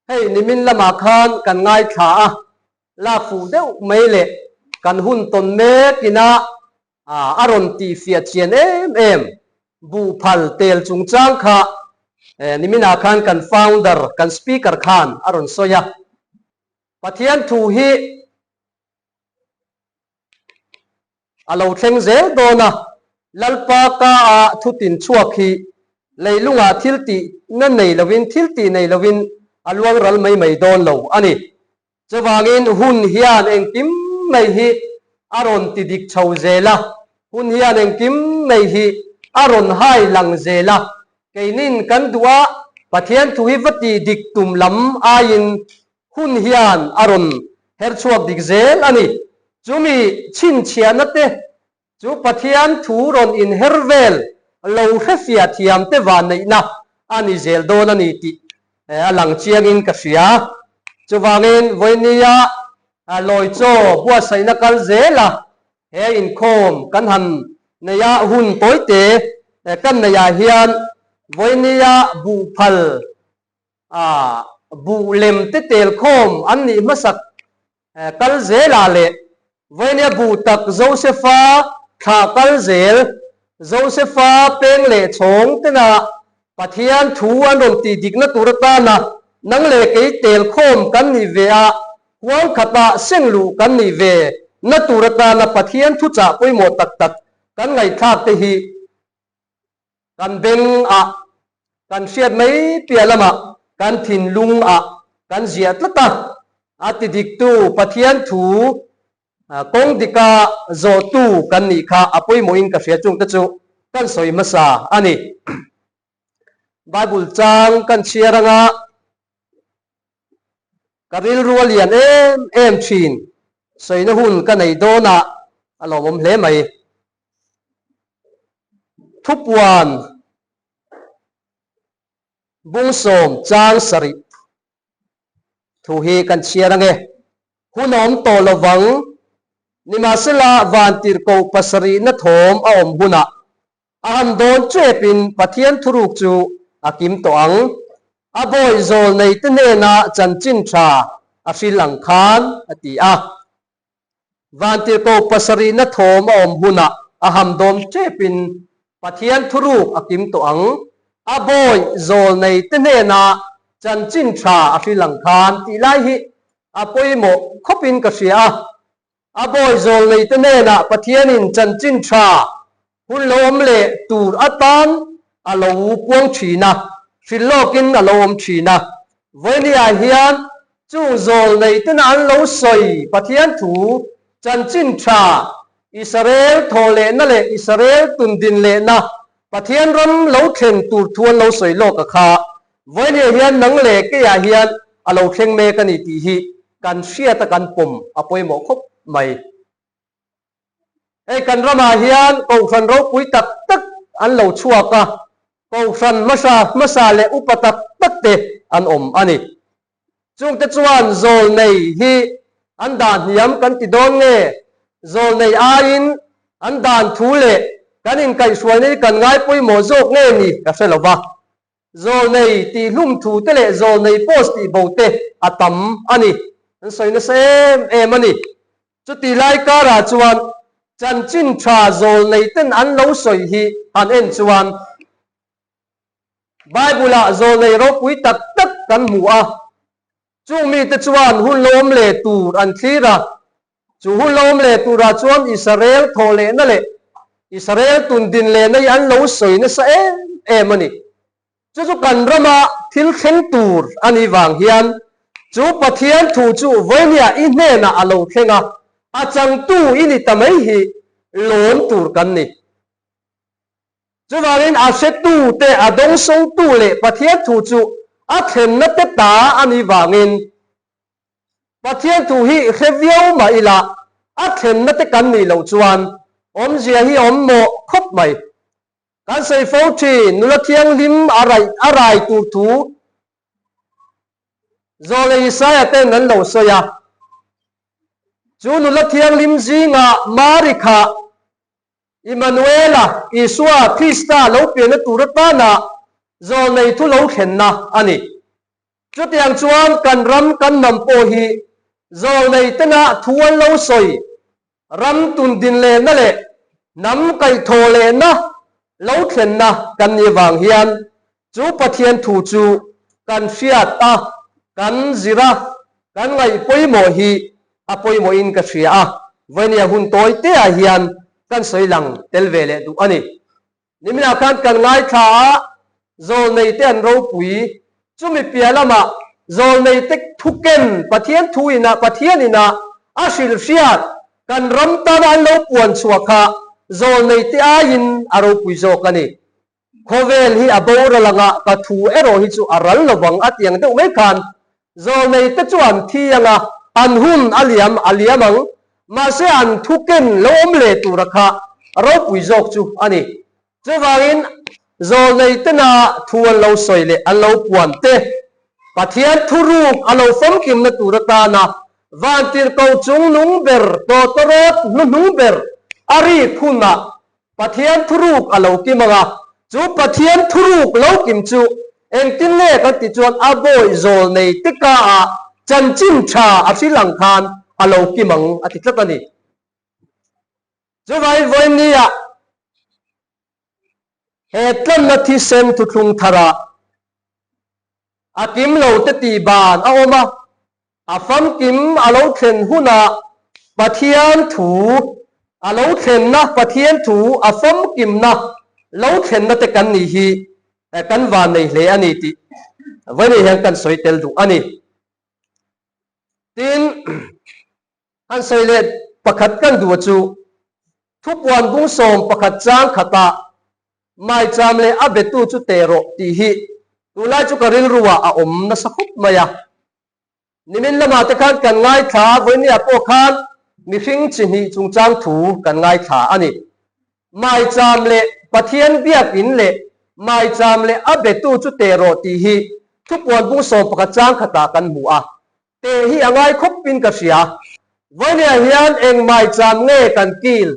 Hei nimin lamah khan kan ngaithla a, lak fuh deuh mai leh kan hun tawn mek ina a rawn tihfiah chian em em buhphal tel chungchang kha niminah khan kan founder, kan speaker khan a rawn sawi a. Pathian thu hi A lo thleng zel dawn a, Lalpa ka a thutin chhuak hi leilungah thil tih na nei lovin, thil tih nei lovin a luang ral mai mai dawn lo a ni. Chuvangin hun hian engkim mai hi a rawn ti dik chho zel a, hun hian engkim mai hi a rawn hai lang zel a, keinin kan duh a, Pathian thu hi va tih dik tum lam aiin Hun hian a rawn her chhuak dik zel a ni. Chumi chhinchhiahna te chu Pathian thu rawn inher vel lo hrefiah thiam te vanneihna a ni zel dawn a ni tih a lang chiangin ka hria. Chuvangin vawinia Lawichaw buatsaihna kal zela he inkhawm kan han neih a hun tawite kan neihah hian vawinia buhphal A buh lem te tel khawm an nih hmasak kal zelah leh vawinia buh tak Josefa thlah kal zel, Josefa peng leh chhawng tena Pathian thu an rawn tih dikna tur atana nang leh kei tel khawm kan nih ve a, huang khatah seng luh kan nih ve na tur atana Pathian thuchah pawimawh tak tak kan ngaihthlak te hi Kan beng ah kan hriat mai piah lamah kan thinlung ah kan ziah tlat a, a ti diktu Pathian thu kawng dika zawhtu kan nih kha a pawimawhin ka hria chungte chu kan sawi hmasa a ni. Bible chang kan chhiar anga ka rilru a lian em em thin, sawina hun ka nei dawnah a lawmawm hle mai. Thupuan bungsawm chang sarih thu hi kan chhiar ange. Hun a awm tawh lovang, nimahsela vantirhkoh pasarihna thawm a awm hunah a han dawn chepin Pathian thuruk chu a kim tawh ang. A bawi zawl neite hnena chanchin tha a hril ang khan, a ti a. Vantirhkoh pasarihna thawm a awm hunah a ham dawm tepin Pathian thuruk a kim tawh ang. A bawi zawl nei te hnenah chanchin tha a hrilh ang khan tih lai hi a pawimawh khawpin ka hria a. A bawi zawl nei te hnenah Pathianin chanchin tha hun lo awm leh tur atan a lo puang thin a, hrilh lawkin a lo awm thin a. Vawinia hian chung zawl neitena an lo sawi Pathian thu chanchin tha, Israel thawh lehna leh Israel tundin lehna Pathian ram lo thlen tur thu an lo sawi lawk a kha. Vawinia hian nang leh keiah hian a lo thleng mek a ni tih hi kan hriat a kan pawm a pawimawh khawp mai. Hei kan ramah hian Kohhran ropui tak tak an lo chhuak a, Kohhran hmasa hmasa leh upa tak tak te an awm a ni. Chungte chuan zawlnei hi an dah hniam kan ti dawn nge? Zawlnei aiin an dan thu leh kan inkaihhruaina hi kan ngai pawimawh zawk nge ni ka hre lo va. Zawlnei tih hlum thu te leh zawlnei post tih bo te a tam a ni. An sawi nasa em em a ni. Chuti lai karah chuan chanchin tha zawlnei ten an lo sawi hi han en chuan Bible-ah zawlnei ropui tak tak kan hmu a. Chung mite chuan hun lo awm leh tur an thlir a. Chu hun lo awm leh turah chuan Israel thawh lehna leh Israel tundin lehna hi an lo sawi nasa em em a ni. Chu chu kan rama thil thleng tur a nih vang hian chu Pathian thu chu vawinia i hnenah a lo thleng a, a changtu i ni ta mai hi lawm tur kan ni. Chuvangin a hretu te, a dawngsawngtu leh Pathian thu chu a thlenna te ta a nih vangin Pathian thu hi hre viau mah ila a thlenna te kan nih loh chuan awmzia hi a awm mawh khawp mai. Kan sawi fo thin, nula thianghlim a raih a rai tur thu Zawle Isaia ten an lo sawi a. Chu nula thianghlim zingah Mari kha Immanuela, Isua Krista lo pianna tur atana zawlnei thu lo thlenna a ni. Chutiang chuan kan ram kan hnam pawh hi zawlnei tena thu an lo sawi, ram tundin lehna leh hnam kaihthawh lehna lo thlenna kan nih vang hian chu Pathian thu chu kan hriat a, kan zir a, kan ngaih pawimawh hi a pawimawhin ka hria a, vawinia hun tawi teah hian kan sawi lang tel ve leh duh a ni. Niminah khan kan ngaithla a, zawlneite an ropui. Chumi piah lamah zawlneite thuken Pathian thu inah Pathian inah a hrilhhriat kan ram tana an lo puan chhuah kha zawlneite aiin a ropui zawk a ni. Khawvel hi a boral anga ka thu erawh hi chu a ral lovang a ti ang deuh mai khan Zawlneite chu an thi anga an hun a liam a liam ang, mahse an thuken lo awm leh tura kha ropui zawk chu a ni. Chuvangin zawlneitena thu an lo sawi leh an lo puan te, Pathian thuruk a lo famkimna tur atana vantirhkoh chungnung ber tawtawrawt hnuhnung ber a rik hunah Pathian thuruk a lo kim ang a, chu Pathian thuruk lo kim chu engtin nge kan ti chuan a bawi zawl nei te ka ah chanchin tha a hril ang khan a lo kim ang a ti tlat a ni. Chuvangin vawiin ah he tlanna thisen thuthlung thar ah a kim lo te tih ban a awm a, A famkim a lo thlen hunah Pathian thu a lo thlenna, Pathian thu a famkimna lo thlenna te kan nih hi kan van nei hle a ni tih vawiin hian kan sawi tel duh a ni. Tin, han sawi leh pakhat kan duh chu thupuan bung 11 chang khatah Maicham leh a betu chu teh rawh tih hi tunlai chu ka rilruah a awm nasa khawp mai a. Nimin lamah te khan kan ngaithla a, vawinia pawh khan mihring chi hnih chungchang thu kan ngaithla a ni. Maicham leh Pathian biakin leh Maicham leh a betu chu teh rawh tih hi thupuan bung 11 chang khatah kan hmu a. Teh hi a ngai khawpin ka hria. Vawinia hian eng maicham nge kan kil?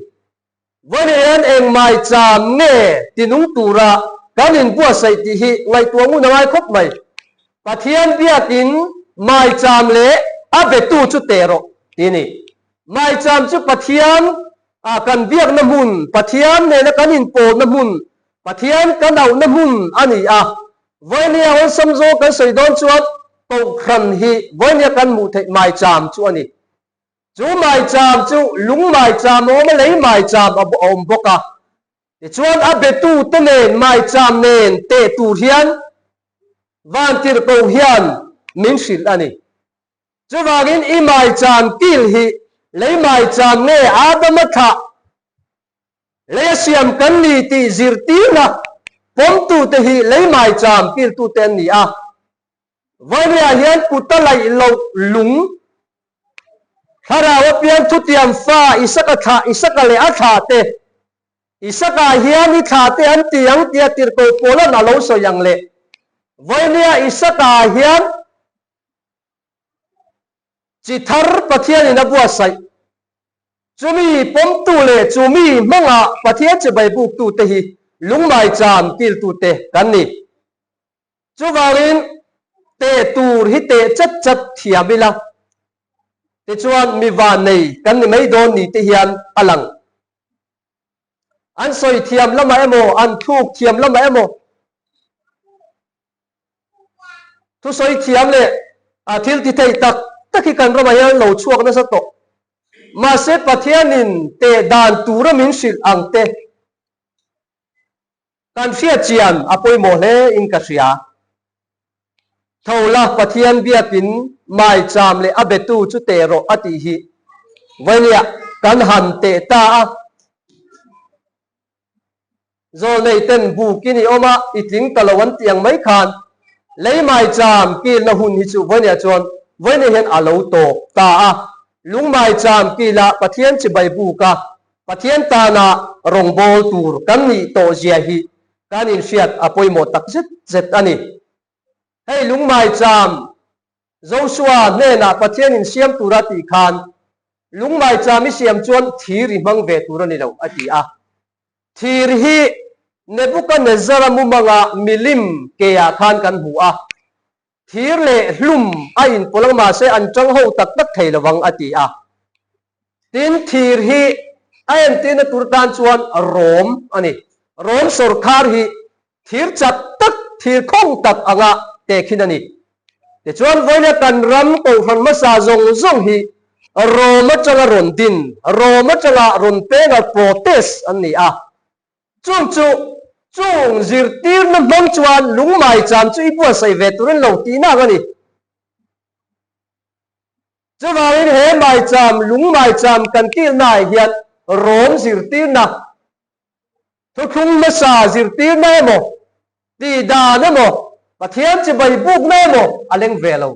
Vawinia hian eng maicham nge tinung tura kan inbuatsaih tih hi ngaihtuah ngun a ngai khawp mai. Pathian biakin maicham leh a betu chu teh rawh ti a ni. Maicham chu Pathian ah kan biakna hmun, Pathian nena kan inpawlna hmun, Pathian kan auhna hmun a ni a. Vawinia awlsam zawng kan sawi dawn chuan Kohhran hi vawinia kan hmuh theih maicham chu a ni. Chu maicham chu lung maicham a awm a, lei maicham a awm bawk a. Tichuan a betute nen maicham nen teh tur hian vantirhkoh hian min hrilh a ni. Chuvangin i maicham kil hi lei maicham nge Adama thlah lei a siam kan ni tih zirtirna pawmtute hi lei maicham kiltute an ni a. Vawiah hian kuta laih loh lung thlarau apiang thutiam fa Isaka thlah Isaka leh a thlah te Isaka hian i thlah te an ti ang tia tirhkoh Paula'n a lo sawi ang leh vawinia Isaka hian chi thar Pathianin a buatsaih chumi pawmtu leh chumi hmanga Pathian chibai buktute hi lungmaicham kiltute kan ni. Chuvangin teh tur hi teh chat chat thiam ila, tichuan mi vannei kan ni mai dawn ni te hian a lang. An sawi thiam lamah emaw, an thluk thiam lamah emaw, thusawi thiam leh thil ti thei tak tak hi kan ramah hian lo chhuak nasa tawh. Mahse Pathianin teh dan tura min hrilh ang te, Kan hriat chian a pawimawh hle in ka hria. Tho la Pathian biakin maicham leh a betu chu teh rawh a tih hi vawinia kan han teh ta a. Zawlnei ten bukin i awm a, i tling ta lo an tih ang mai khan lei maicham kilna hun hi chu vawinia chuan vawinia hian a lo tawp ta a. Lung maicham kila Pathian chibai buka Pathian tana rawngbâwl tur kan nih tawh zia hi kan inhriat a pawimawh tak zet zet a ni. Hei lungmaicham Joshua hnenah Pathian insiam tura tih khan, Lungmaicham i siam chuan thir i hmang ve tur a ni lo, a ti a. Thir hi Nebuchadnezzar-a mumanga milim keah khan kan hmu a. Thir leh hlum a inpawlh ang mahse an tang ho tak tak thei lovang a ti a. Tin, thir hi a entirna tur tan chuan rawm a ni. Rawm sawrkhar hi thir chak tak, thir khawng tak anga tehkhin a ni. Tichuan, vawiina kan ram kohhran hmasa zawng zawng hi rawm atanga rawn din, rawm atanga rawn penga protest an ni a. Chung chu, chung zirtirna hmang chuan lungmai cham chu i buatsaih ve turin lo tihna ang a ni. Chuvangin he maicham, lung maicham kan kilnaah hian rawm zirtirna, thuthlung hmasa zirtirna emaw, tihdan emaw, Pathian chibai bukna emaw a leng ve lo.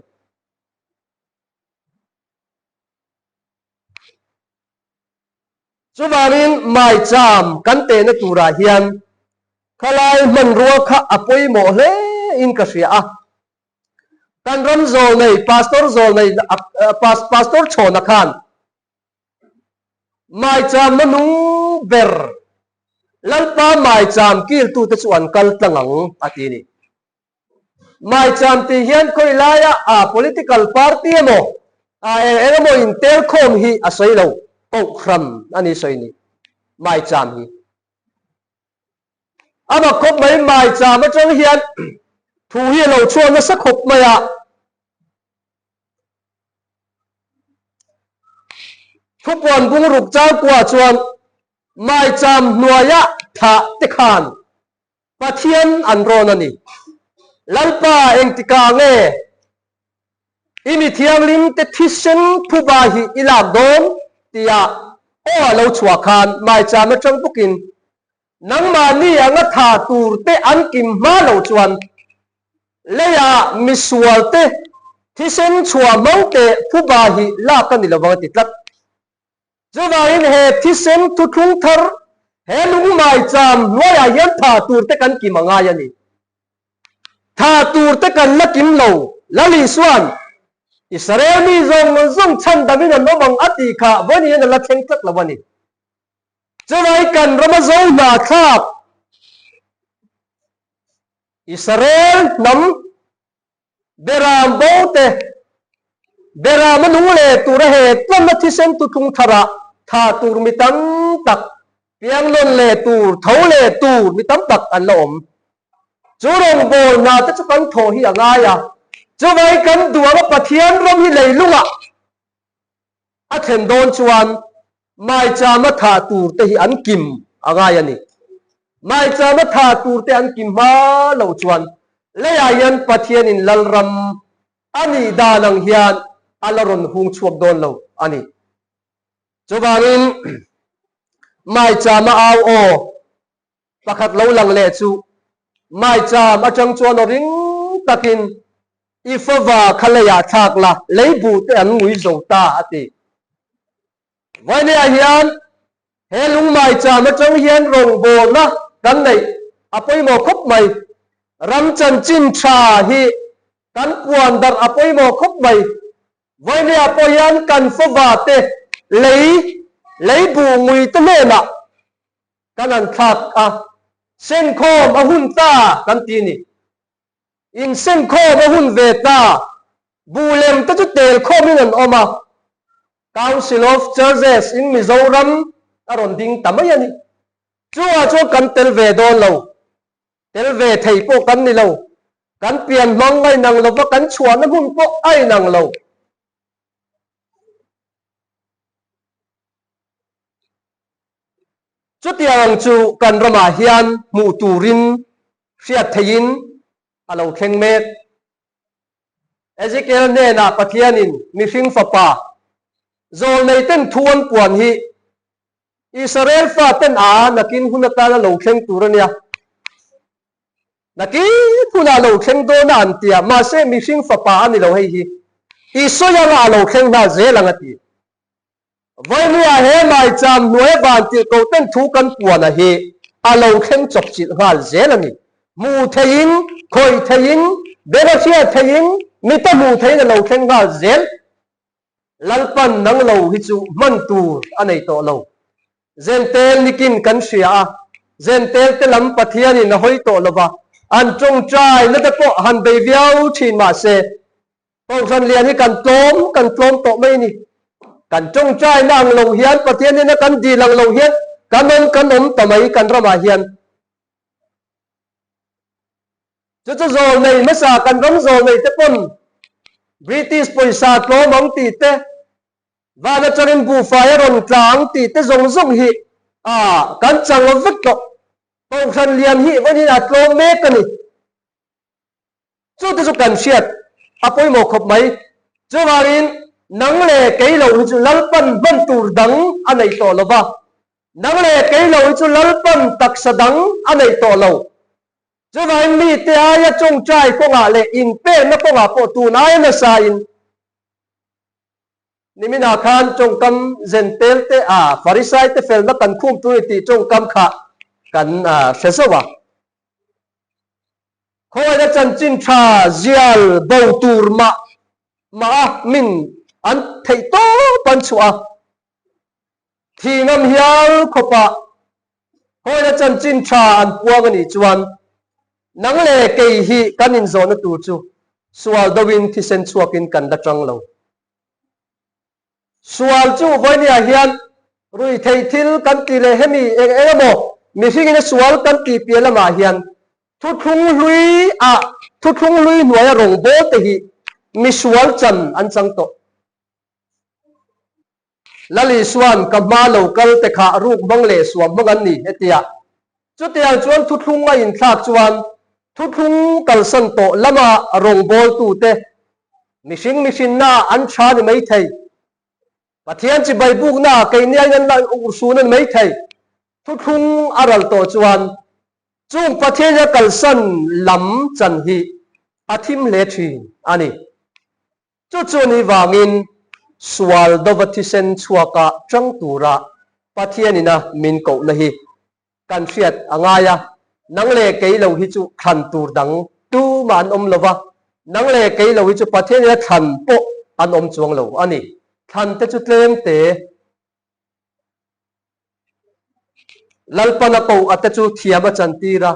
Chuvangin maicham kan tehna turah hian khalai hmanrua kha a pawimawh hle in ka hria a. Kan ram zawlnei Pastor zawlnei Pastor Chhawna khan maicham na nung ber Lalpa maicham kiltute chu an kal tlang ang a ti a ni. Maicham tih hian khawi laia a political party emaw a eng eng emaw intelkhawm hi a sawi lo, kohhran a ni sawi ni maicham hi. A mak khawp mai, maicham atang hian thu hi a lo chhuak nasa khawp mai a. Thupuan bungruk changkua chuan maicham hnuaia thah te khan Pathian an rawn a ni. Lalpa engtikah nge i mi thianghlim te thisen phuba hi i lak dawn? tia aw a lo chhuah khan maicham atang bawkin nangmahni anga tha tur te an kim hma lo chuan leiah misual te thisen chhuah hmang te phuba hi lak a ni lovang a ti tlat. Chuvangin he thisen thuthlung thar, he lungmaicham hnuaiah hian tha tur te kan kim a ngai a ni. Tha tur te kan la kim lo, Lal Isua'n Israel mi zawng zawng chhandamin an awm ang a tih kha vawiin hian a la thleng tlat lo a ni. Chuvangin kan rama zo hna thlak Israel hnam Beram bo te, Beram a nung leh tura he tlamna thisen tutlung tharah tha tur mi tam tak, piangnawn leh tur, tho leh tur mi tam tak an la awm. Chu rawngbâwl hna te chu kan thawh hi a ngai a, chuvai kan duh anga Pathian ram hi leilungah a thlen dawn chuan maichama thah tur te hi an kim a ngai a ni. Maichama thah tur te an kim hma lo chuan leiah hian Pathianin Lalram a nih dan ang hian a la rawn hung chhuak dawn lo a ni. Chuvangin maichama au aw Pakhat lo lang leh chu maicham atang chuan aw ring takin i fava kha leiah thlak la, lei buh te an ngui zo ta a ti. Vawinia hian he lung maicham atang hian rawngbawlna kan neih a pawimawh khawp mai. Ram chanchin tha hi kan puan darh a pawimawh khawp mai. Vawinia pawh hian kan fava te lei lei buh ngui te hnenah Kan han thlak a, senkhawm a hun ta kan ti ni. In senkhawm a hun ve ta, buh lem te chu tel khawmin an awm a, Council of Churches in Mizoram a rawn ding ta mai a ni. Chungah chuan kan tel ve dawn lo, tel ve thei pawh kan ni lo, kan pian hmang a inang lova kan chhuahna hmun pawh a inang lo. Chutiang ang chu kan ramah hian hmuh turin hriat theihin a lo thleng mek. Ezekiel hnenah Pathianin mihring fapa zawlneiten thu an puan hi Israel faten a nakin hun atana lo thleng tur a nia. Nakin hunah lo thleng dawn a an ti a, mahse mihring fapa a ni lo hei hi. I sawi anga a lo thleng nghal zel ang a ti. Vawinia he maicham hnuaia vantirhkoh ten thu kan puan a hi a lo thleng chawp chilh nghal zel a ni. Hmuh theihin, khawih theihin, beng a hriat theihin, mita hmuh theihin a lo thleng nghal zel. Lalpan nang lo hi chu hman tur a nei tawh lo. Zentel nikin kan hria a, Zentel te lam Pathianin a hawi tawh lo va. An tawngtai na te pawh han bei viau thin mahse Kohhran lian hi kan tlawm kan tlawm tawh mai a ni. Kan tawngtai na ang lo hian Pathian hnena kan dil ang lo hian kan awm kan awm ta mai kan ramah hian. Chu chu zawlnei hmasa kan ram zawlnei te pawn British pawisa tlawm ang tih te, van atangin buhfai a rawn tla ang tih te zawng zawng hi a kan chang vek tawh. Kohhran lian hi vawiin a tlawm mek a ni. Chu te chu kan hriat a pawimawh khawp mai. Chuvangin nang leh kei lo hi chu Lalpan hman tur dang a nei tawh lo va. Nang leh kei lo hi chu Lalpan taksa dang a nei tawh lo. Chuvangin mite aia tawngtai kawngah leh inpekna kawngah pawh tun aia nasa in niminah khan tawngkam zen tel te a Farisai te felna kan khum tur ni tih tawngkam kha kan hre zauh a. Khawina chanchin tha zial bo tur mah mah a min an theih tawp an chhuah a. Thi ngam hial khawpah Khawina chanchin tha an puang a nih chuan nang leh kei hi kan inzawhna tur chu sual doin thisen chhuakin kan la tang lo. Sual chu vawinia hian ruihtheih thil kan tih leh hemi eng eng emaw mihringin a sual kan tih piah lamah hian thuthlung hlui ah thuthlung hlui hnuaia rawngbawl te hi misual chan an chang tawh. Lal Isua'n ka hma lo kal te kha ruk hmang leh suam hmang an ni hetia. Chutiang chuan thuthlung a inthlak chuan thuthlung kalsan tawh lama rawngbawltute mihring mihrinna an tha ni mai thei. Pathian chibai bukna keini aiin an la urhsun a ni mai thei. Thuthlung a ral tawh chuan chung Pathian a kalsan lam chan hi a thim hle thin a ni. Chu chu ni vangin sual dova thisen chhuaka chang tura Pathianina min kohna hi kan hriat a ngai a, nang leh kei lo hi chu thlan tur dang tumah an awm lo va, nang leh kei lo hi chu Pathianina thlan pawh an awm chuang lo a ni. Thlan te chu tlem te Lalpan a koh a te chu thiam a chantir a.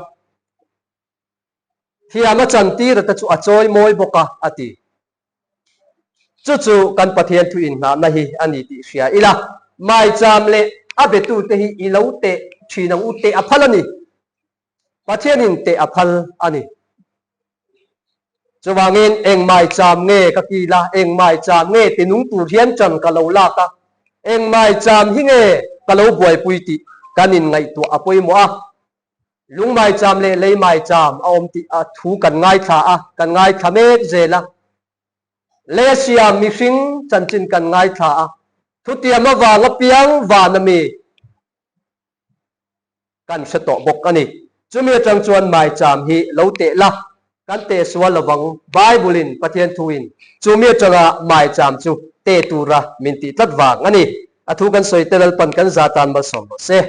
Thiam a chantir te chu a chawi mawi bawk a, a ti. Chu chu kan Pathian thu inngahna hi a ni tih hria ila, maicham leh a betute hi i lo teh thin ang u, teh a phal a ni. Pathianin teh a phal a ni. Chuvangin eng maicham nge ka kil a, eng maicham nge tinung tur hian ṭan ka lo lak a, eng maicham hi nge ka lo buaipui tih kan inngaihtuah a pawimawh a. Lungmaicham leh leimaicham a awm tih a thu kan ngaithla a, kan ngaithla mek zel a. Lei siam mihring chanchin kan ngaithla a, thutiam avanga piang van ami kan hre tawh bawk a ni. Chumi atang chuan maicham hi lo teh la, kan teh sual lovang Bible in Pathian thuin chumi atanga maicham chu teh tura min tih tlat vang a ni. A thu kan sawi te Lalpan kan za tan malsawm rawh se.